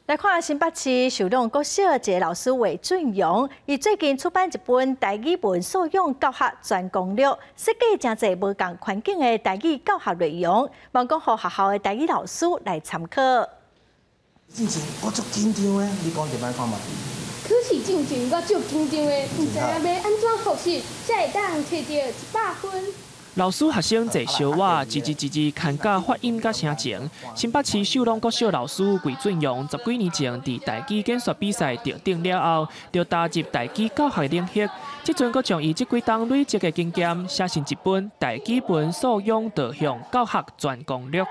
來看新北市秀朗國小一个老師魏俊陽，伊最近出版一本台語文素養教學全攻略，設計誠濟無仝環境的台語教學內容，望講予學校的台語老師來參考。進前我足緊張的，你講一擺看覓。考試進前我足緊張的，毋知影欲按怎複習，才會當提著100分。老師學生坐相倚，一字一字牽教發音佮聲情。新北市秀朗國小老師魏俊陽十幾年前佇台語演說比賽得獎了後，就投入台語教學領域。這陣閣將伊這幾冬累積的經驗寫成一本台語文素養導向教學全攻略。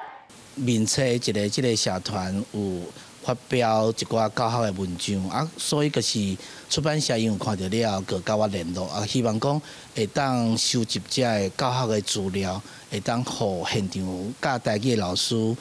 面冊一个這个社團有發表一寡教學的文章，啊，所以就是出版社因有看著了後，閣佮我聯絡，啊，希望講會當收集這个教學的資料，會當予現場教台語的老師，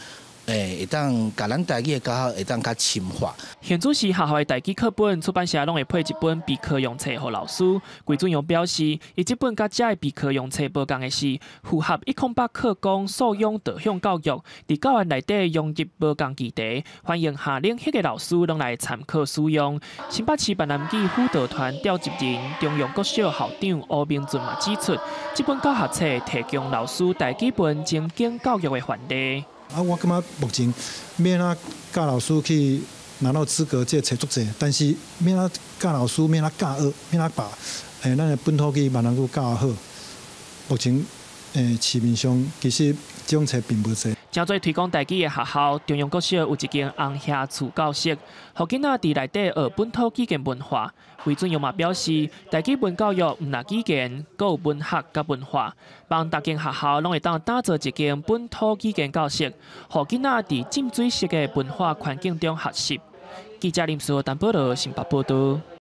會當共咱台語的教學會當較深化。現主是學校的台語課本，出版社攏會配一本備課用冊予老師。魏俊陽表示，伊這本佮遮的備課用冊無仝的是，符合108課綱素養導向教育，佇教案內底融入無仝議題，歡迎跨領域的老師攏來參考使用。新北市閩南語輔導團召集人中陽國小校長吳明俊嘛指出，這本教學冊提供老師台語文情景教育的範例。啊，我感覺目前欲按怎教老師去拿到資格，這個冊足濟，但是欲按怎教老師，欲按怎教學，欲按怎把咱的本土語閩南語教好，目前市面上其實這種冊並無濟。誠濟推廣台語的學校，中陽國小有一間紅瓦厝教室，予囡仔佇內底學本土語言文化。魏俊陽嘛表示，台語文教育毋但語言，閣有文學佮文化，幫逐間學校攏會當打造一間本土語言教室，予囡仔佇浸水式的文化環境中學習。記者林思豪、陳保羅新北報導。